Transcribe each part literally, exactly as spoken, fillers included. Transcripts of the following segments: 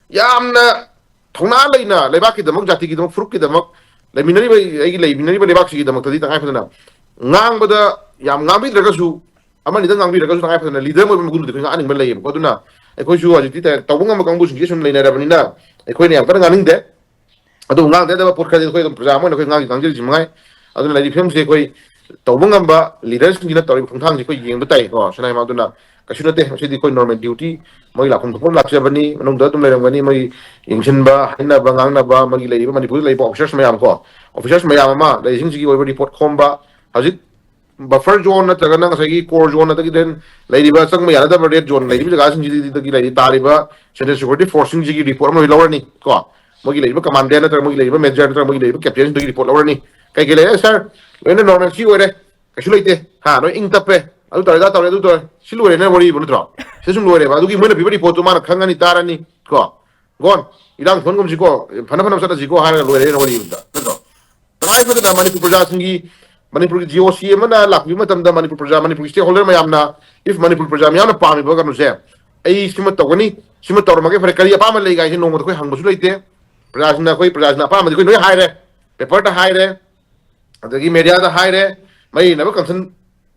ꯌꯥꯝꯅ ꯊꯧꯅꯥ ꯂꯩꯅ ꯂꯩꯕꯥꯛꯀꯤꯗꯃꯛ, ꯖꯥꯇꯤꯒꯤꯗꯃꯛ, ꯐꯨꯔꯨꯞꯀꯤꯗꯃꯛ ꯂꯩꯃꯤꯟꯅꯔꯤꯕ, ꯑꯩꯒꯤ ꯂꯩꯃꯤꯟꯅꯔꯤꯕ ꯂꯩꯕꯥꯛꯁꯤꯒꯤꯗꯃꯛꯇꯗꯤ ꯇꯉꯥꯏ ꯐꯗꯅ ꯉꯥꯡꯕꯗ ꯌꯥꯝ ꯉꯥꯡꯕꯤꯗ꯭ꯔꯒꯁꯨ, ꯑꯃꯅꯤꯗ ꯉꯥꯡꯕꯤꯔꯒꯁꯨ ꯇꯉꯥꯏ ꯐꯗꯅ ꯂꯤꯗꯔ ꯑꯃ ꯑꯣꯏꯕ ꯃꯒꯨꯟꯗꯨꯗꯤ ꯑꯩꯈꯣꯏ ꯉꯥꯡꯍꯟꯅꯤꯡꯕ ꯂꯩꯌꯦꯕꯀꯣ꯫ ꯑꯗꯨꯅ ꯑꯩꯈꯣꯏꯁꯨ ꯍꯧꯖꯤꯛꯇꯤ ꯇ-, ꯇꯧꯕ ꯉꯝꯕ ꯀꯥꯡꯕꯨꯁꯤꯡꯁꯦ ꯁꯨꯝ ꯂꯩꯅꯔꯕꯅꯤꯅ ꯑꯩꯈꯣꯏꯅ ꯌꯥꯝ ꯀꯟꯅ ꯉꯥꯡꯅꯤꯡꯗꯦ꯫ ꯑꯗꯨꯕꯨ ꯉꯥꯡꯗ ꯌꯥꯗꯕ ꯄꯣꯠ ꯈꯔꯗꯤ ꯑꯩꯈꯣꯏ ꯑꯗꯨꯝ ꯄ꯭ꯔꯖꯥ ꯑꯃ ꯑꯣꯏꯅ ꯑꯩꯈꯣꯏ ꯉꯥꯡꯗꯤ ꯉꯥꯡꯖꯔꯤꯁꯤ ꯃꯉꯥꯏ꯫ ꯑꯗꯨꯅ ꯂꯩꯔꯤꯕ ꯐꯤꯕꯝꯁꯦ ꯑꯩꯈꯣꯏ ꯇꯧꯕ ꯉꯝꯕ ꯂꯤꯗꯔꯁꯤꯡꯁꯤꯅ ꯇꯧꯔꯤꯕ ꯈꯣꯡꯊꯥꯡꯁꯦ ꯑꯩꯈꯣꯏ ꯌꯦꯡꯕ ꯇꯥꯏꯀꯣ꯫ ꯁꯅꯥ ꯍꯤꯃꯥꯡꯗꯨꯅ ꯀꯩꯁꯨ ꯅꯠꯇꯦ, ꯃꯁꯤꯗꯤ ꯑꯩꯈꯣꯏ ꯅꯣꯔꯃꯦꯜ ꯗ꯭ꯌꯨꯇꯤ, ꯃꯣꯏ ꯂꯥꯛꯐꯝ ꯊꯣꯛꯄ ꯑꯃ ꯂꯥꯛꯆꯕꯅꯤ, ꯃꯅꯨꯡꯗ ꯑꯗꯨꯝ ꯂꯩꯔꯝꯒꯅꯤ꯫ ꯃꯣꯏ ꯌꯦꯡꯁꯤꯟꯕ, ꯍꯥꯏꯅꯕ, ꯉꯥꯡꯅꯕ, ꯃꯣꯏꯒꯤ ꯂꯩꯔꯤꯕ ꯃꯅꯤꯄꯨꯔꯗ ꯂꯩꯔꯤꯕ ꯑꯣꯐꯤꯁꯔꯁ ꯃꯌꯥꯝ ꯀꯣ, ꯑꯣꯐꯤꯁꯔꯁ ꯃꯌꯥꯝ ꯑꯃ ꯂꯩꯔꯤꯁꯤꯡꯁꯤꯒꯤ ꯑꯣꯏꯕ ꯔꯤꯄꯣꯔꯠ ꯈꯣꯝꯕ, ꯍꯧꯖꯤꯛ ꯕꯐꯔ ꯖꯣꯟ ꯅꯠꯇ꯭ꯔꯒꯅ ꯉꯁꯥꯏꯒꯤ ꯀꯣꯔ ꯖꯣꯟ, ꯑꯗꯒꯤ then ꯂꯩꯔꯤꯕ ꯆꯪꯕ ꯌꯥꯅꯗꯕ ꯔꯦꯗ ꯖꯣꯟ ꯂꯩꯔꯤꯕ ꯖꯒꯥꯁꯤꯡꯁꯤꯗꯒꯤ ꯂꯩꯔꯤ ꯇꯥꯔꯤꯕ ꯁꯦꯟꯇ꯭ꯔꯦꯜ ꯁꯦꯀ꯭ꯌꯨꯔꯤꯇꯤ ꯐꯣꯔꯁꯁꯤꯡꯁꯤꯒꯤ ꯔꯤꯄꯣꯔꯠ ꯑꯃ ꯂꯣꯏ ꯂꯧꯔꯅꯤ ꯀꯣ꯫ ꯃꯣꯏꯒꯤ ꯂꯩꯔꯤꯕ ꯀꯃꯥꯟꯗꯦꯟ ꯅꯠꯇ꯭ꯔꯒ ꯃꯣꯏꯒꯤ ꯂꯩꯔꯤꯕ ꯃꯦꯖꯔ ꯅꯠꯇ꯭ꯔꯒ ꯃꯣꯏꯒꯤ ꯂꯩꯔꯤꯕ ꯀꯦꯞꯇꯦꯟꯁꯤꯡꯗꯒꯤ ꯔꯤꯄꯣꯔꯠ ꯂꯧꯔꯅꯤ꯫ ꯀꯩ ꯀꯩ ꯂꯩꯔꯦ, "ꯁꯥꯔ, ꯂꯣꯏꯅ ꯅꯣꯔꯃꯦꯜ ꯁꯤ ꯑꯣꯏꯔꯦ, ꯀꯩꯁꯨ ꯂꯩꯇꯦ, ꯍꯥ, ꯂꯣꯏ ꯏꯪ ꯇꯞꯄꯦ, ꯑꯗꯨ ꯇꯧꯔꯦ, ꯑꯗꯥ ꯇꯧꯔꯦ, ꯑꯗꯨ ꯇꯧꯔꯦ", ꯁꯤ ꯂꯣꯏꯔꯦꯅ ꯋꯥꯔꯤꯕꯨ ꯅꯠꯇ꯭ꯔꯣ? ꯁꯤ ꯁꯨꯝ ꯂꯣꯏꯔꯦꯕ꯫ ꯑꯗꯨꯒꯤ ꯃꯣꯏꯅ ꯄꯤꯕ ꯔꯤꯄꯣꯔꯠꯇꯨ ꯃꯥꯅ ꯈꯪꯉꯅꯤ, ꯇꯥꯔꯅꯤ ꯀꯣ꯫ "ꯒꯣꯟ, ꯏꯔꯥꯡ ꯊꯣꯟꯒꯨꯝꯁꯤꯀꯣ, ꯐꯅ ꯐꯅꯕ ꯆꯠꯂꯁꯤꯀꯣ" ꯍꯥꯏꯔꯒ ꯂꯣꯏꯔꯦꯅ ꯋꯥꯔꯤꯕꯨ ꯅꯠꯇ꯭ꯔꯣ? ꯇꯉꯥꯏ ꯐꯗꯅ ꯃꯅꯤꯄꯨꯔ ꯄ꯭ꯔꯖꯥꯁꯤꯡꯒꯤ, ꯃꯅꯤꯄꯨꯔꯒꯤ ꯖꯤ ꯑꯣ ꯁꯤ ꯑꯃꯅ ꯂꯥꯛꯄꯤꯕ ꯃꯇꯝꯗ ꯃꯅꯤꯄꯨꯔ ꯄ꯭ꯔꯖꯥ, ꯃꯅꯤꯄꯨꯔꯒꯤ ꯁ꯭ꯇꯦꯛ ꯍꯣꯜꯗꯔ ꯃꯌꯥꯝꯅ, if ꯃꯅꯤꯄꯨꯔ ꯄ꯭ꯔꯖꯥ ꯃꯌꯥꯝꯅ ꯄꯥꯝꯃꯤꯕ ꯀꯩꯅꯣꯁꯦ, "ꯑꯩ ꯁꯤꯃ ꯇꯧꯒꯅꯤ, ꯁꯤꯃ ꯇꯧꯔꯝꯃꯒꯦ, ꯐꯔꯦ, ꯀꯔꯤ ꯑꯄꯥꯝꯕ ꯂꯩꯒꯦ?" ꯍꯥꯏꯁꯦ ꯅꯣꯡꯃꯗ ꯑꯩꯈꯣꯏ ꯍꯪꯕꯁꯨ ꯂꯩꯇꯦ꯫ ꯄ꯭ꯔꯖꯥꯁꯤꯡꯅ ꯑꯩꯈꯣꯏ, ꯄ꯭ꯔꯖꯥꯁꯤꯡꯅ ꯑꯄꯥꯝꯕꯗꯤ ꯑꯩꯈꯣꯏ ꯂꯣꯏ ꯍꯥꯏꯔꯦ, ꯄꯦꯄꯔꯗ ꯍꯥꯏꯔꯦ, ꯑꯗꯒꯤ ꯃꯦꯗꯤꯌꯥꯗ ꯍꯥꯏꯔꯦ, ꯃꯔꯤ ꯂꯩꯅꯕ ꯀꯟꯁꯔꯟ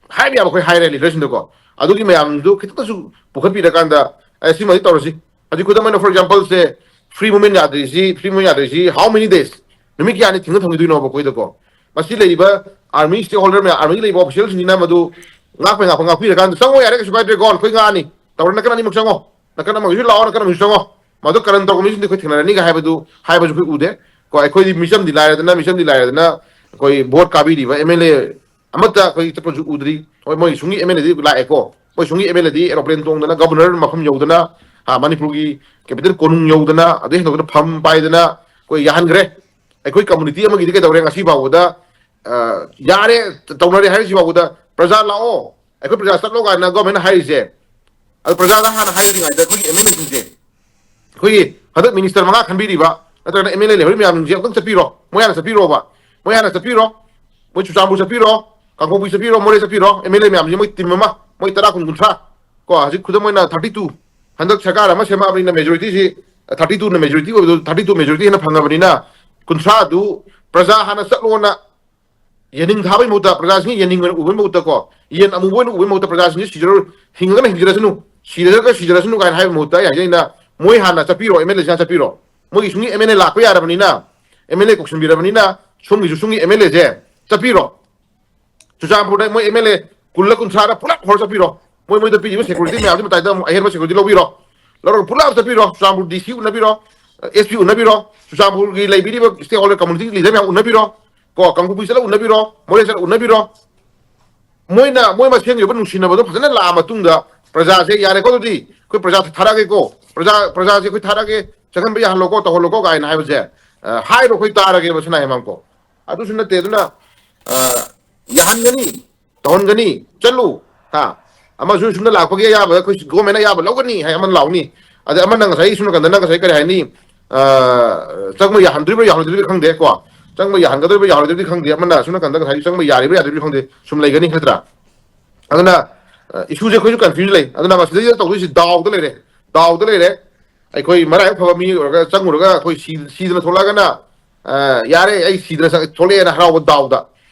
ꯍꯥꯏꯕ ꯌꯥꯕ ꯑꯩꯈꯣꯏ ꯍꯥꯏꯔꯦ ꯂꯤꯗꯔꯁꯤꯡꯗꯀꯣ꯫ ꯑꯗꯨꯒꯤ ꯃꯌꯥꯝꯗꯨ ꯈꯤꯇꯪꯗꯁꯨ ꯄꯨꯈꯠꯄꯤꯔꯀꯥꯟꯗ, "ꯑꯦ, ꯁꯤꯃꯗꯤ ꯇꯧꯔꯁꯤ"꯫ ꯍꯧꯖꯤꯛ ꯈꯨꯗꯝ ꯑꯣꯏꯅ, for example say, free movement ꯌꯥꯗ꯭ꯔꯤꯁꯤ, free movement ꯌꯥꯗ꯭ꯔꯤꯁꯤ how many days? ꯅꯨꯃꯤꯠ ꯀꯌꯥꯅꯤ ꯊꯤꯡꯅ ꯊꯝꯈꯤꯗꯣꯏꯅꯣꯕ ꯑꯩꯈꯣꯏꯗꯀꯣ? ꯃꯁꯤ ꯂꯩꯔꯤꯕ ꯑꯥꯔꯃꯤ ꯁ꯭ꯇꯦꯛ ꯍꯣꯜꯗꯔ ꯃꯌꯥꯝ, ꯑꯥꯔꯃꯤꯒꯤ ꯂꯩꯔꯤꯕ ꯑꯣꯐꯤꯁꯤꯌꯦꯜꯁꯤꯡꯁꯤꯅ ꯃꯗꯨ ꯉꯥꯛꯄ ꯉꯥꯛꯄ ꯉꯥꯛꯄꯤꯔꯀꯥꯟꯗ, "ꯆꯪꯉꯣ ꯌꯥꯔꯦ, ꯀꯩꯁꯨ ꯀꯥꯏꯗ꯭ꯔꯦ, ꯒꯣꯟ, ꯑꯩꯈꯣꯏ ꯉꯥꯛꯑꯅꯤ, ꯇꯧꯔꯦ, ꯅꯥꯀꯟ ꯑꯅꯤꯃꯛ ꯆꯪꯉꯣ, ꯅꯥꯀꯟ ꯑꯃꯒꯤꯁꯨ ꯂꯥꯛꯑꯣ, ꯅꯥꯀꯟ ꯑꯃꯒꯤꯁꯨ ꯆꯪꯉꯣ"꯫ ꯃꯗꯨ ꯀꯔꯟ ꯇꯧꯕ ꯃꯤꯁꯤꯡꯗꯤ ꯑꯩꯈꯣꯏ ꯊꯦꯡꯅꯔꯅꯤꯒ ꯍꯥꯏꯕꯗꯨ, ꯍꯥꯏꯕꯁꯨ ꯑꯩꯈꯣꯏ ꯎꯗꯦ꯫ ꯀꯣ, ꯑꯩꯈꯣꯏꯗꯤ ꯃꯤꯆꯝꯗꯤ ꯂꯥꯏꯔꯗꯅ, ꯃꯤꯆꯝꯗꯤ ꯂꯥꯏꯔꯗꯅ ꯑꯩꯈꯣꯏ ꯚꯣꯠ ꯀꯥꯕꯤꯔꯤꯕ ꯑꯦꯝ ꯑꯦꯜ ꯑꯦ ꯑꯃꯠꯇ ꯑꯩꯈꯣꯏ ꯆꯠꯄꯁꯨ ꯎꯗ꯭ꯔꯤ꯫ ꯍꯣꯏ, ꯃꯣꯏ ꯁꯨꯝꯒꯤ ꯑꯦꯝ ꯑꯦꯜ ꯑꯦꯗꯤ ꯂꯥꯛꯑꯦꯀꯣ, ꯃꯣꯏ ꯁꯨꯝꯒꯤ ꯑꯦꯝ ꯑꯦꯜ ꯑꯦꯗꯤ ꯑꯦꯔꯣꯄ꯭ꯂꯦꯟ ꯇꯣꯡꯗꯅ ꯒꯕꯔꯅꯔ ꯃꯐꯝ ꯌꯧꯗꯅ, ꯑ, ꯃꯅꯤꯄꯨꯔꯒꯤ ꯀꯦꯄꯤꯇꯦꯜ ꯀꯣꯅꯨꯡ ꯌꯧꯗꯅ, ꯑꯗꯩ ꯍꯦꯟꯗꯣꯛꯇꯅ ꯐꯝ ꯄꯥꯏꯗꯅ ꯑꯩꯈꯣꯏ ꯌꯥꯍꯟꯈ꯭ꯔꯦ꯫ ꯑꯩꯈꯣꯏ ꯀꯝꯃꯨꯅꯤꯇꯤ ꯑꯃꯒꯤꯗꯤ ꯀꯩꯗꯧꯔꯦ, ꯉꯁꯤ ꯐꯥꯎꯕꯗ, ꯑ, "ꯌꯥꯔꯦ, ꯇꯧꯅꯔꯦ" ꯍꯥꯏꯔꯤꯁꯤ ꯐꯥꯎꯕꯗ, "ꯄ꯭ꯔꯖꯥ ꯂꯥꯛꯑꯣ, ꯑꯩꯈꯣꯏ ꯄ꯭ꯔꯖꯥ ꯆꯠꯂꯣ" ꯀꯥꯏꯅ ꯒꯣꯔꯃꯦꯟꯅ ꯍꯥꯏꯔꯤꯁꯦ, ꯑꯗꯣ ꯄ꯭ꯔꯖꯥꯗ ꯍꯥꯟꯅ ꯍꯥꯏꯗ꯭ꯔꯤꯉꯩꯗ ꯑꯩꯈꯣꯏꯒꯤ ꯑꯦꯝ ꯑꯦꯜ ꯑꯦꯁꯤꯡꯁꯦ, ꯑꯩꯈꯣꯏꯒꯤ ꯍꯟꯗꯛ ꯃꯤꯅꯤꯁꯇꯔ ꯃꯉꯥ ꯈꯟꯕꯤꯔꯤꯕ ꯅꯠꯇ꯭ꯔꯒꯅ ꯑꯦꯝ ꯑꯦꯜ ꯑꯦ ꯂꯩꯍꯧꯔꯤ ꯃꯌꯥꯝꯁꯤꯡꯁꯦ ꯑꯃꯨꯛꯇꯪ ꯆꯠꯄꯤꯔꯣ, ꯃꯣꯏ ꯍꯥꯟꯅ ꯆꯠꯄꯤꯔꯣꯕ, ꯃꯣꯏ ꯍꯥꯟꯅ ꯆꯠꯄꯤꯔꯣ, ꯃꯣꯏ ꯆꯨꯔꯆꯥꯟꯄꯨꯔ ꯆꯠꯄꯤꯔꯣ, ꯀꯥꯡꯄꯣꯛꯄꯤ ꯆꯠꯄꯤꯔꯣ, ꯃꯣꯔꯦ ꯆꯠꯄꯤꯔꯣ, ꯑꯦꯝ ꯑꯦꯜ ꯑꯦ ꯃꯌꯥꯝꯁꯤ ꯃꯣꯏ ꯇꯤꯝ ꯑꯃ, ꯃꯣꯏ ꯇꯔꯥ, ꯀꯨꯟ, ꯀꯨꯟꯊ꯭ꯔꯥ, ꯀꯣ, ꯍꯧꯖꯤꯛ ꯈꯨꯗꯝ ꯑꯣꯏꯅ ꯊꯥꯔꯇꯤ ꯇꯨ, ꯍꯟꯗꯛ ꯁꯔꯀꯥꯔ ꯑꯃ ꯁꯦꯝꯃꯛꯑꯕꯅꯤꯅ ꯃꯦꯖꯣꯔꯤꯇꯤꯁꯤ ꯊꯥꯔꯇꯤ ꯇꯨꯅ ꯃꯦꯖꯣꯔꯤꯇꯤ ꯑꯣꯏꯕꯗꯣ, ꯊꯥꯔꯇꯤ ꯇꯨ ꯃꯦꯖꯣꯔꯤꯇꯤ ꯍꯦꯟꯅ ꯐꯪꯉꯕꯅꯤꯅ, ꯀꯨꯟꯊ꯭ꯔꯥꯗꯨ ꯄ꯭ꯔꯖꯥ ꯍꯥꯟꯅ ꯆꯠꯂꯣꯅ ꯌꯦꯅꯤꯡ ꯊꯥꯕꯒꯤ ꯃꯍꯨꯠꯇ, ꯄ꯭ꯔꯖꯥꯁꯤꯡꯒꯤ ꯌꯦꯅꯤꯡ ꯑꯣꯏꯅ ꯎꯕꯒꯤ ꯃꯍꯨꯠꯇꯀꯣ, ꯌꯦꯟ ꯑꯃꯨꯕ ꯑꯣꯏꯅ ꯎꯕꯒꯤ ꯃꯍꯨꯠꯇ, ꯄ꯭ꯔꯖꯥꯁꯤꯡꯁꯤ ꯁꯤꯖꯔ-, ꯍꯤꯡꯉꯒꯅ ꯍꯤꯡꯖꯔꯁꯅꯨ, ꯁꯤꯔꯒ ꯁꯤꯖꯔꯁꯅꯨ ꯀꯥꯏꯅ ꯍꯥꯏꯕꯒꯤ ꯃꯍꯨꯠꯇ, ꯑꯩ ꯍꯥꯏꯖꯩꯅ, ꯃꯣꯏ ꯍꯥꯟꯅ ꯆꯠꯄꯤꯔꯣ, ꯑꯦꯝ ꯑꯦꯜ ꯑꯦꯁꯤ ꯍꯥꯟꯅ ꯆꯠꯄꯤꯔꯣ꯫ ꯃꯣꯏꯒꯤ ꯁꯨꯝꯒꯤ ꯑꯦꯝ ꯑꯦꯜ ꯑꯦ ꯂꯥꯛꯄ ꯌꯥꯔꯕꯅꯤꯅ, ꯑꯦꯝ ꯑꯦꯜ ꯑꯦ ꯀꯧꯁꯤꯟꯕꯤꯔꯕꯅꯤꯅ, ꯁꯣꯝꯒꯤꯁꯨ ꯁꯣꯝꯒꯤ ꯑꯦꯝ ꯑꯦꯜ ꯑꯦꯁꯦ ꯆꯠꯄꯤꯔꯣ꯫ ꯆꯨꯔꯆꯥꯟꯄꯨꯔꯗ ꯃꯣꯏ ꯑꯦꯝ ꯑꯦꯜ ꯑꯦ ꯀꯨꯜꯂ ꯀꯨꯟꯊ꯭ꯔꯥꯔ ꯄꯨꯂꯞ ꯍꯧꯔ ꯆꯠꯄꯤꯔꯣ꯫ ꯃꯣꯏ ꯃꯣꯏꯗ ꯄꯤꯔꯤꯕ ꯁꯦꯀ꯭ꯌꯨꯔꯤꯇꯤ ꯃꯌꯥꯝꯁꯤ ꯃꯇꯥꯏꯗ ꯑꯃꯨꯛ ꯑꯍꯦꯟꯕ ꯁꯦꯀ꯭ꯌꯨꯔꯤꯇꯤ ꯂꯧꯕꯤꯔꯣ꯫ ꯂꯧꯔꯒ ꯄꯨꯂꯞ ꯆꯠꯄꯤꯔꯣ꯫ ꯆꯨꯔꯆꯥꯟꯄꯨꯔ ꯗꯤ ꯁꯤ ꯎꯅꯕꯤꯔꯣ, ꯑꯦꯁ ꯄꯤ ꯎꯅꯕꯤꯔꯣ, ꯆꯨꯔꯆꯥꯟꯄꯨꯔꯒꯤ ꯂꯩꯕꯤꯔꯤꯕ ꯁ꯭ꯇꯦꯛ ꯍꯣꯜꯗꯔ ꯀꯝꯃꯨꯅꯤꯇꯤ ꯂꯤꯗꯔ ꯃꯌꯥꯝ ꯎꯅꯕꯤꯔꯣ, ꯀꯣ, ꯀꯥꯡꯄꯣꯛꯄꯤ ꯆꯠꯂ ꯎꯅꯕꯤꯔꯣ, ꯃꯣꯔꯦ ꯆꯠꯂ ꯎꯅꯕꯤꯔꯣ꯫ ꯃꯣꯏꯅ, ꯃꯣꯏ ꯃꯁꯦꯟꯒꯤ ꯑꯣꯏꯕ ꯅꯨꯡꯁꯤꯅꯕꯗꯣ ꯐꯖꯅ ꯂꯥꯛꯑ ꯃꯇꯨꯡꯗ, ꯄ꯭ꯔꯖꯥꯁꯦ ꯌꯥꯔꯦꯀꯣ, ꯑꯗꯨꯗꯤ ꯑꯩꯈꯣꯏ ꯄ꯭ꯔꯖꯥ ꯊꯥꯔꯛꯑꯒꯦꯀꯣ, ꯄ꯭ꯔꯖꯥ, ꯄ꯭ꯔꯖꯥꯁꯦ ꯑꯩꯈꯣꯏ ꯊꯥꯔꯛꯑꯒꯦ, ꯆꯪꯍꯟꯕ ꯌꯥꯍꯜꯂꯣꯀꯣ, ꯇꯧꯍꯜꯂꯣꯀꯣ ꯀꯥꯏꯅ ꯍꯥꯏꯕꯁꯦ, ꯑ, ꯍꯥꯏꯔꯣ ꯑꯩꯈꯣꯏ ꯇꯥꯔꯒꯦꯕ ꯁꯅꯥ ꯍꯦꯃꯝꯀꯣ꯫ ꯑꯗꯨꯁꯨ ꯅꯠꯇꯦ꯫ ꯑꯗꯨꯅ, ꯑ, ꯌꯥꯍꯟꯒꯅꯤ, ꯇꯧꯍꯟꯒꯅꯤ, ꯆꯠꯂꯨ, ꯍꯥ, ꯑꯃꯁꯨ ꯁꯨꯝꯗ ꯂꯥꯛꯄꯒꯤ ꯑꯌꯥꯕ ꯑꯩꯈꯣꯏ ꯒꯣꯔꯃꯦꯟꯅ ꯑꯌꯥꯕ ꯂꯧꯒꯅꯤ ꯍꯥꯏ ꯑꯃ ꯂꯥꯎꯅꯤ꯫ ꯑꯗꯩ ꯑꯃꯅ ꯉꯁꯥꯏ ꯁꯨꯝ ꯅꯥꯀꯟꯗꯅ ꯉꯁꯥꯏ ꯀꯔꯤ ꯍꯥꯏꯅꯤ, ꯑ, ꯆꯪꯕ ꯌꯥꯍꯟꯗꯣꯔꯤꯕ꯭ꯔꯥ ꯌꯥꯍꯜꯂꯣꯏꯗꯣꯏꯔꯤꯕ꯭ꯔꯥ ꯈꯪꯗꯦ ꯀꯣ, ꯆꯪꯕ ꯌꯥꯍꯟꯒꯗꯣꯔꯤꯕ꯭ꯔꯥ ꯌꯥꯍꯜꯂꯣꯏꯗꯣꯏꯔꯤꯕ꯭ꯔꯥ ꯈꯪꯗꯦ, ꯑꯃꯅ ꯁꯨꯝ ꯅꯥꯀꯟꯗ ꯉꯁꯥꯏ ꯆꯪꯕ ꯌꯥꯔꯤꯕ꯭ꯔꯥ ꯌꯥꯗ꯭ꯔꯤꯕ꯭ꯔꯥ ꯈꯪꯗꯦ, ꯁꯨꯝ ꯂꯩꯒꯅꯤ ꯅꯠꯇ꯭ꯔꯥ? ꯑꯗꯨꯅ, ꯑ, ꯏꯁꯨꯁꯦ ꯑꯩꯈꯣꯏꯁꯨ ꯀꯟꯐ꯭ꯌꯨꯖ ꯂꯩ꯫ ꯑꯗꯨꯅ ꯃꯁꯤꯗꯩꯁꯤꯗ ꯇꯧꯗꯣꯏꯁꯤ ꯗꯥꯎꯗ ꯂꯩꯔꯦ, ꯗꯥꯎꯗ ꯂꯩꯔꯦ꯫ ꯑꯩꯈꯣꯏ ꯃꯔꯥꯏꯕꯛ ꯐꯕ ꯃꯤ ꯑꯣꯏꯔꯒ ꯆꯪꯉꯨꯔꯒ ꯑꯩꯈꯣꯏ ꯁꯤ-, ꯁꯤꯗꯅ ꯊꯣꯛꯂꯛꯑꯒꯅ, ꯑ, ꯌꯥꯔꯦ, ꯑꯩ ꯁꯤꯗꯅ ꯆꯪ-, ꯊꯣꯛꯂꯛꯑꯦꯅ ꯍꯔꯥꯎꯕ ꯗꯥꯎꯗ꯫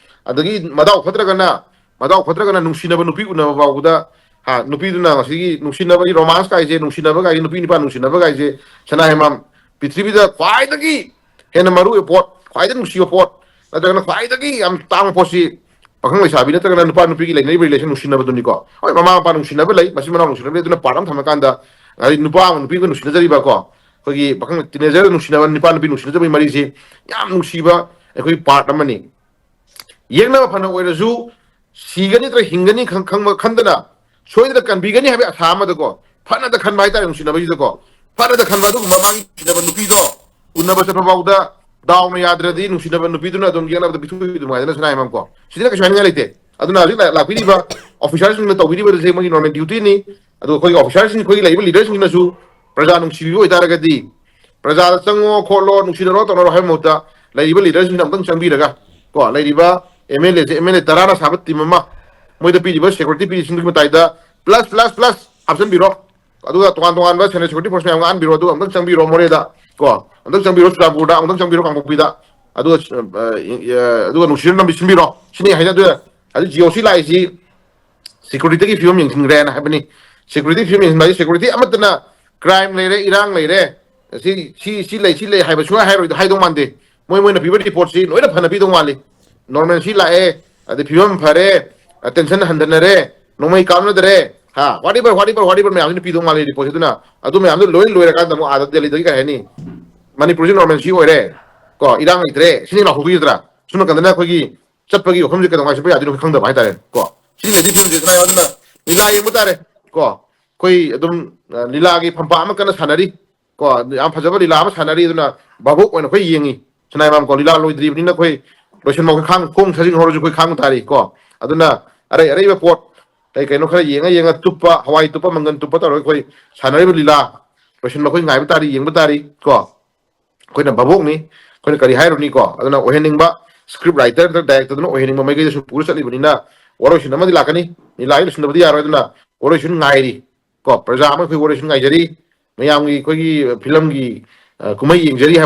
ꯑꯗꯒꯤ ꯃꯗꯥꯎ ꯐꯠꯇ꯭ꯔꯒꯅ, ꯃꯗꯥꯎ ꯐꯠꯇ꯭ꯔꯒꯅ ꯅꯨꯡꯁꯤꯅꯕ ꯅꯨꯄꯤ ꯎꯅꯕ ꯐꯥꯎꯕꯗ, ꯍꯥ, ꯅꯨꯄꯤꯗꯨꯅ ꯉꯁꯤꯒꯤ ꯅꯨꯡꯁꯤꯅꯕꯒꯤ ꯔꯣꯃꯥꯟꯁ ꯀꯥꯏꯁꯦ, ꯅꯨꯡꯁꯤꯅꯕ ꯀꯥꯏꯁꯦ, ꯅꯨꯄꯤ ꯅꯨꯄꯥ ꯅꯨꯡꯁꯤꯅꯕ ꯀꯥꯏꯁꯦ, ꯁꯅꯥ ꯍꯦꯃꯥꯝ, ꯄ꯭ꯔꯤꯊꯤꯕꯤꯗ ꯈ꯭ꯋꯥꯏꯗꯒꯤ ꯍꯦꯟꯅ ꯃꯔꯨ ꯑꯣꯏꯕ ꯄꯣꯠ, ꯈ꯭ꯋꯥꯏꯗꯒꯤ ꯅꯨꯡꯁꯤꯕ ꯄꯣꯠ, ꯅꯠꯇ꯭ꯔꯒꯅ ꯈ꯭ꯋꯥꯏꯗꯒꯤ ꯌꯥꯝ ꯇꯥꯡꯕ ꯄꯣꯠꯁꯤ ꯄꯥꯈꯪ ꯂꯩꯁꯥꯕꯤ ꯅꯠꯇ꯭ꯔꯒꯅ ꯅꯨꯄꯥ ꯅꯨꯄꯤꯒꯤ ꯂꯩꯅꯔꯤꯕ ꯔꯤꯂꯦꯁꯟ ꯅꯨꯡꯁꯤꯅꯕꯗꯨꯅꯤꯀꯣ꯫ ꯍꯣꯏ, ꯃꯃꯥ ꯃꯄꯥ ꯅꯨꯡꯁꯤꯅꯕ ꯂꯩ, ꯃꯆꯤꯟ ꯃꯅꯥꯎ ꯅꯨꯡꯁꯤꯅꯕ ꯂꯩ, ꯑꯗꯨꯅ ꯄꯥꯔꯠ ꯑꯃ ꯊꯝꯃꯀꯥꯟꯗ, ꯍꯥꯏꯗꯤ ꯅꯨꯄꯥ ꯑꯃꯒ ꯅꯨꯄꯤ ꯑꯃꯒ ꯅꯨꯡꯁꯤꯅꯖꯔꯤꯕꯀꯣ, ꯑꯩꯈꯣꯏꯒꯤ ꯄꯥꯈꯪ ꯇꯤꯅꯦꯖꯔ ꯅꯨꯡꯁꯤꯅꯕ, ꯅꯨꯄꯥ ꯅꯨꯄꯤ ꯅꯨꯡꯁꯤꯅꯖꯕꯒꯤ ꯃꯔꯤꯁꯤ ꯌꯥꯝ ꯅꯨꯡꯁꯤꯕ ꯑꯩꯈꯣꯏ ꯄꯥꯔꯠ ꯑꯃꯅꯤ꯫ ꯌꯦꯛꯅꯕ ꯐꯅ ꯑꯣꯏꯔꯁꯨ, ꯁꯤꯒꯅꯤ ꯅꯠꯇ꯭ꯔꯒ ꯍꯤꯡꯒꯅꯤ ꯈꯪ-, ꯈꯪꯕ ꯈꯟꯗꯅ, ꯁꯣꯏꯗꯅ ꯀꯟꯕꯤꯒꯅꯤ ꯍꯥꯏꯕꯒꯤ ꯑꯁꯥ ꯑꯃꯗꯀꯣ, ꯐꯅꯗ ꯈꯟꯕ ꯍꯥꯏꯇꯥꯔꯦ ꯅꯨꯡꯁꯤꯅꯕꯁꯤꯗꯀꯣ, ꯐꯅꯗ ꯈꯟꯕ ꯑꯗꯨꯒꯨꯝꯕ ꯃꯥꯒꯤ ꯅꯨꯡꯁꯤꯅꯕ ꯅꯨꯄꯤꯗꯣ ꯎꯅꯕ ꯆꯠꯄ ꯐꯥꯎꯗ ꯗꯥꯎꯅ ꯌꯥꯗ꯭ꯔꯗꯤ ꯅꯨꯡꯁꯤꯅꯕ ꯅꯨꯄꯤꯗꯨꯅ ꯑꯗꯨꯝ ꯌꯦꯛꯅꯕꯗ ꯄꯤꯊꯣꯛꯏꯗꯨ ꯅꯨꯡꯉꯥꯏꯗꯅ ꯁꯅꯥ ꯍꯦꯃꯝꯀꯣ꯫ ꯁꯤꯗꯅ ꯀꯩꯁꯨ ꯍꯥꯏꯅꯤꯡꯉꯥꯏ ꯂꯩꯇꯦ꯫ ꯑꯗꯨꯅ ꯍꯧꯖꯤꯛ ꯂꯥꯛ-, ꯂꯥꯛꯄꯤꯔꯤꯕ ꯑꯣꯐꯤꯁꯥꯔꯁꯤꯡꯅ ꯇꯧꯕꯤꯔꯤꯕꯁꯦ ꯃꯣꯏꯒꯤ ꯅꯣꯔꯃꯦꯜ ꯗ꯭ꯌꯨꯇꯤꯅꯤ꯫ ꯑꯗꯨꯒ ꯑꯩꯈꯣꯏꯒꯤ ꯑꯣꯐꯤꯁꯥꯔꯁꯤꯡ, ꯑꯩꯈꯣꯏꯒꯤ ꯂꯩꯔꯤꯕ ꯂꯤꯗꯔꯁꯤꯡꯁꯤꯅꯁꯨ ꯄ꯭ꯔꯖꯥ ꯅꯨꯡꯁꯤꯕꯤꯕ ꯑꯣꯏꯇꯥꯔꯒꯗꯤ, ꯄ꯭ꯔꯖꯥꯗ ꯆꯪꯉꯣ, ꯈꯣꯠꯂꯣ, ꯅꯨꯡꯁꯤꯅꯔꯣ, ꯇꯧꯅꯔꯣ ꯍꯥꯏꯕ ꯃꯍꯨꯠꯇ, ꯂꯩꯔꯤꯕ ꯂꯤꯗꯔꯁꯤꯡꯁꯤꯅ ꯑꯃꯨꯛꯇꯪ ꯆꯪꯕꯤꯔꯒ, ꯀꯣ, ꯂꯩꯔꯤꯕ ꯑꯦꯝ ꯑꯦꯜ ꯑꯦꯁꯦ, ꯑꯦꯝ ꯑꯦꯜ ꯑꯦ ꯇꯔꯥꯅ ꯁꯥꯕ ꯇꯤꯝ ꯑꯃ, ꯃꯣꯏꯗ ꯄꯤꯔꯤꯕ ꯁꯦꯀ꯭ꯌꯨꯔꯤꯇꯤ ꯄꯤꯔꯤꯁꯤꯡꯗꯨꯒꯤ ꯃꯇꯥꯏꯗ ꯄ꯭ꯂꯁ, ꯄ꯭ꯂꯁ, ꯄ꯭ꯂꯁ ꯍꯥꯞꯆꯤꯟꯕꯤꯔꯣ꯫ ꯑꯗꯨꯒ ꯇꯣꯉꯥꯟ ꯇꯣꯉꯥꯟꯕ central security force ꯃꯌꯥꯝ ꯉꯥꯛꯍꯟꯕꯤꯔꯣ, ꯑꯗꯨꯒ ꯑꯃꯨꯛꯇꯪ ꯆꯪꯕꯤꯔꯣ ꯃꯣꯔꯦꯗ, ꯀꯣ, ꯑꯃꯨꯛꯇꯪ ꯆꯪꯕꯤꯔꯣ ꯆꯨꯔꯆꯥꯟꯄꯨꯔꯗ, ꯑꯃꯨꯛꯇꯪ ꯆꯪꯕꯤꯔꯣ ꯀꯥꯡꯄꯣꯛꯄꯤꯗ, ꯑꯗꯨꯒ ꯑ, ꯑ, ꯑꯗꯨꯒ ꯅꯨꯡꯁꯤꯅ ꯅꯝꯕꯤ ꯁꯤꯟꯕꯤꯔꯣ ꯁꯤꯅꯤ ꯍꯥꯏꯅ꯫ ꯑꯗꯨ ꯍꯧꯖꯤꯛ GOC ꯂꯥꯛꯏꯁꯤ securityꯒꯤ ꯐꯤꯕꯝ ꯌꯦꯡꯁꯤꯟꯈ꯭ꯔꯦꯅ ꯍꯥꯏꯕꯅꯤ꯫ Security ꯐꯤꯕꯝ ꯌꯦꯡꯁꯤꯟꯕ ꯍꯥꯏꯁꯦ security ꯑꯃꯠꯇꯅ crime ꯂꯩꯔꯦ, ꯏꯔꯥꯡ ꯂꯩꯔꯦ, ꯁꯤ ꯁꯤ ꯁꯤ ꯂꯩ, ꯁꯤ ꯂꯩ ꯍꯥꯏꯕ ꯁꯨꯡꯍꯥꯏ ꯍꯥꯏꯔꯣꯏ, ꯍꯥꯏꯗꯧ ꯃꯥꯟꯗꯦ꯫ ꯃꯣꯏ ꯃꯣꯏꯅ ꯄꯤꯕ reportꯁꯤ ꯂꯣꯏꯅ ꯐꯅ ꯄꯤꯗꯧ ꯃꯥꯜꯂꯤ꯫ Normalcy ꯂꯥꯛꯑꯦ, ꯑꯗꯩ ꯐꯤꯕꯝ ꯐꯔꯦ, tension ꯍꯟꯊꯅꯔꯦ, ꯅꯣꯡꯃꯩ ꯀꯥꯞꯅꯗꯔꯦ, ꯍꯥ, whatever whatever whatever ꯃꯌꯥꯝꯁꯤꯅ ꯄꯤꯗꯧ ꯃꯥꯜꯂꯤ reportꯁꯤ꯫ ꯑꯗꯨꯅ ꯑꯗꯨ ꯃꯌꯥꯝꯗꯣ ꯂꯣꯏ ꯂꯣꯏꯔꯀꯥꯟꯗ ꯑꯃꯨꯛ ꯑꯥꯗ ꯗꯦꯜꯂꯤꯗꯒꯤ ꯀꯩ ꯍꯥꯏꯅꯤ, ꯃꯅꯤꯄꯨꯔꯁꯤ normalcy ꯑꯣꯏꯔꯦ, ꯀꯣ, ꯏꯔꯥꯡ ꯂꯩꯇ꯭ꯔꯦ, ꯁꯤꯅꯤ ꯂꯥꯎꯊꯣꯛꯈꯤꯗ꯭ꯔꯥ? ꯁꯣꯝ ꯅꯥꯀꯟꯗꯅ ꯑꯩꯈꯣꯏꯒꯤ ꯆꯠꯄꯒꯤ ꯋꯥꯐꯝꯁꯦ ꯀꯩꯗꯧꯉꯩ ꯆꯠꯄ ꯌꯥꯗꯣꯏꯅꯣ ꯈꯪꯗꯕ ꯍꯥꯏꯇꯥꯔꯦ, ꯀꯣ꯫ ꯁꯤꯒꯤ ꯐꯤꯕꯝꯁꯦ ꯇꯥꯏ꯫ ꯑꯗꯨꯅ ꯂꯤꯂꯥ ꯌꯦꯡꯕ ꯇꯥꯔꯦ, ꯀꯣ꯫ ꯑꯩꯈꯣꯏ ꯑꯗꯨꯝ, ꯑ, ꯂꯤꯂꯥꯒꯤ ꯐꯝꯄꯥꯛ ꯑꯃ ꯀꯟꯅ ꯁꯥꯟꯅꯔꯤ, ꯀꯣ꯫ ꯌꯥꯝ ꯐꯖꯕ ꯂꯤꯂꯥ ꯑꯃ ꯁꯥꯟꯅꯔꯤ꯫ ꯑꯗꯨꯅ ꯚꯥꯕꯣꯛ ꯑꯣꯏꯅ ꯑꯩꯈꯣꯏ ꯌꯦꯡꯉꯤ꯫ ꯁꯅꯥꯏꯃꯥꯝ, ꯀꯣ, ꯂꯤꯂꯥ ꯂꯣꯏꯗ꯭ꯔꯤꯕꯅꯤꯅ ꯑꯩꯈꯣꯏ ꯂꯣꯏꯁꯤꯟꯐꯝ ꯈꯥꯡ ꯈꯣꯡ ꯁꯥꯖꯤꯟ ꯍꯧꯔꯁꯨ ꯑꯩꯈꯣꯏ ꯈꯥꯡꯕ ꯇꯥꯔꯤ, ꯀꯣ꯫ ꯑꯗꯨꯅ ꯑꯔꯩ ꯑꯔꯩꯕ ꯄꯣꯠ ꯀꯩ ꯀꯩꯅꯣ ꯈꯔ ꯌꯦꯡꯉ ꯌꯦꯡꯉ ꯇꯨꯞꯄ, ꯍꯋꯥꯏ ꯇꯨꯞꯄ, ꯃꯪꯒꯟ ꯇꯨꯞꯄ ꯇꯧꯔꯒ ꯑꯩꯈꯣꯏ ꯁꯥꯟꯅꯔꯤꯕ ꯂꯤꯂꯥ ꯂꯣꯏꯁꯤꯟꯕ ꯑꯩꯈꯣꯏ ꯉꯥꯏꯕ ꯇꯥꯔꯤ, ꯌꯦꯡꯕ ꯇꯥꯔꯤ, ꯀꯣ꯫ ꯑꯩꯈꯣꯏꯅ ꯚꯥꯕꯣꯛꯅꯤ, ꯑꯩꯈꯣꯏꯅ ꯀꯔꯤ ꯍꯥꯏꯔꯨꯅꯤꯀꯣ? ꯑꯗꯨꯅ ꯑꯣꯏꯍꯟꯅꯤꯡꯕ script writer ꯅꯠꯇ꯭ꯔꯒ directorꯗꯨꯅ ꯑꯣꯏꯍꯟꯅꯤꯡꯕ ꯃꯥꯏꯀꯩꯗ ꯁꯨꯝ ꯄꯨꯔ ꯆꯠꯂꯤꯕꯅꯤꯅ ꯋꯥꯔꯣꯏꯁꯤꯟ ꯑꯃꯗꯤ ꯂꯥꯛꯀꯅꯤ꯫ ꯂꯤꯂꯥꯒꯤ ꯂꯣꯏꯁꯤꯟꯗꯕꯗꯤ ꯌꯥꯔꯣꯏ꯫ ꯑꯗꯨꯅ ꯋꯥꯔꯣꯏꯁꯤꯟ ꯉꯥꯏꯔꯤ, ꯀꯣ꯫ ꯄ꯭ꯔꯖꯥ ꯑꯃ ꯑꯩꯈꯣꯏ ꯋꯥꯔꯣꯏꯁꯤꯟ ꯉꯥꯏꯖꯔꯤ꯫ ꯃꯌꯥꯝꯒꯤ ꯑꯩꯈꯣꯏꯒꯤ ꯐꯤꯂꯝꯒꯤ, ꯑ, ꯀꯨꯝꯍꯩ ꯌꯦꯡꯖꯔꯤ ꯍꯥꯏꯕ